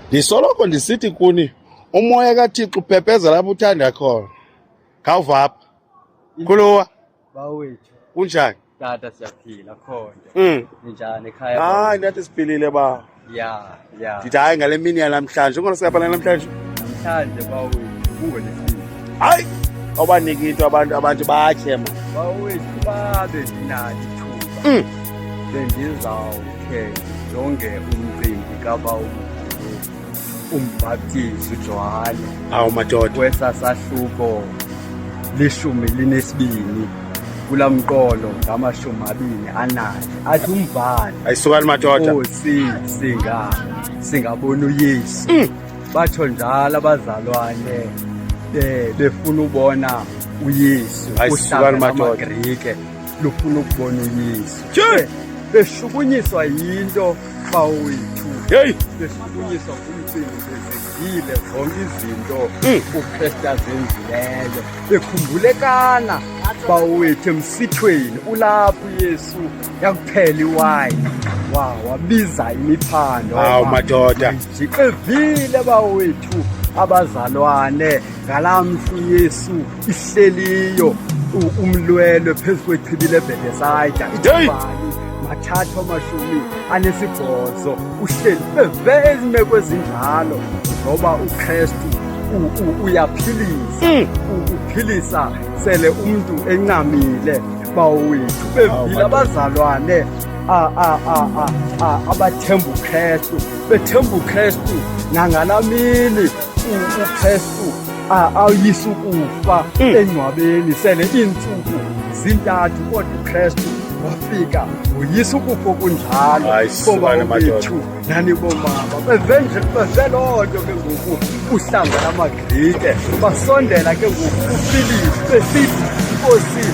Ndisoloko ndisithi kuni umoya kaThixo uphephezela apho uthanda khona. Khawuva apha. Khuluwa, Bawethu, kunjani? Tata, siyaphila khona. Ninjani ekhaya? Hayi, ndathi siphilile ba. Ya. Ndithi hayi ngale mini yanamhlanje, ungona siyapha namhlanje. Namhlanje bawethu kungolesibili. Hayi, awubaniki into abantu batye ma. Bawethu, babe ndinalo ithuba. Bendizawukhe ndijonge umcimbi kabawo umbhaptizi uJohane. Awu madoda. Kwesa sahluko 12 kulaa mqolo ngama-24 athi umbhali Ayisukani madoda. Nkosi, singabona uYesu. Batsho njalo abazalwane befuna ubona uYesu. Ayisukani Uhlanga madoda. lamaGrike lufuna ukubona uYesu. Tye! Beshukunyiswa yinto bawethu. Hey! Beshukunyiswa ngumcimbi, bezivile zonke izinto uKristu azenzileyo. Bekhumbulekana bawethu emsithweni ulapho uYesu yakuphela iwayini. Wabiza imiphando. Awu madoda. Jiqevile bawethu abazalwane ngalaa mhla uYesu ihleliyo umlwelwe phezu kwechibi leBethesayida. Hey! Ithubani 380 uhleli beve izimeko ezinjalo ngoba uKristu uyaphilisa. Uphilisa sele umntu encamile bawethu. Bevile abazalwane abathemba uKristu, bethemba uKristu nangalamini uKristu awuyisa ukufa engcwabeni sele iintsuku zintathu, kodwa uKristu wafika woyisa ukufa okunjalo. Hayi, sukani madoda. Bethu nani bomama beve nje, beve loo nto ke ngoku uhlanga lamaGrike basondela ke ngoku kuFilipu besithi, Nkosi,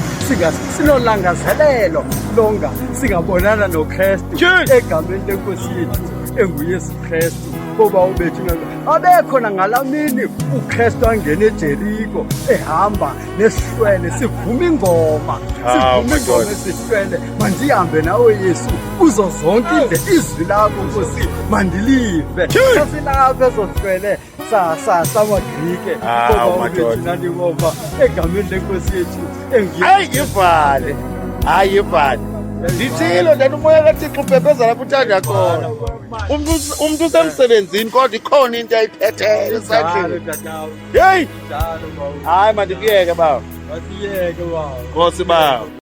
sinolangazelelo longa singabonana noKristu Tshini! egameni lenkosi yethu enguYesu Kristu. Bobawo bethu abekhona ngalaa mini uKristu angena eJeriko ehamba nesihlwele sivuma ingoma. Hawu, Sivuma ingoma madoda. esihlwele, mandihambe nawe Yesu kuzo zonke indlela, izwi lakho Nkosi mandilive. Tshini! Sasilapha ezo sihlwele samaGrike. Hawu, Bobawo madoda. bethu nani boma egameni lenkosi yethu enguYesu. Hayi ivale. Hayi ivale. Nditshilo ndathi umoya kaThixo uphephezela lapho uthanda khona. Umntu usemsebenzini kodwa ikhona into ayiphetheyo esandleni. Njalo, tata. Hey! Njalo bawo. Hayi mandikuyeke bawo. Masiyeke bawo. Nkosi bawo.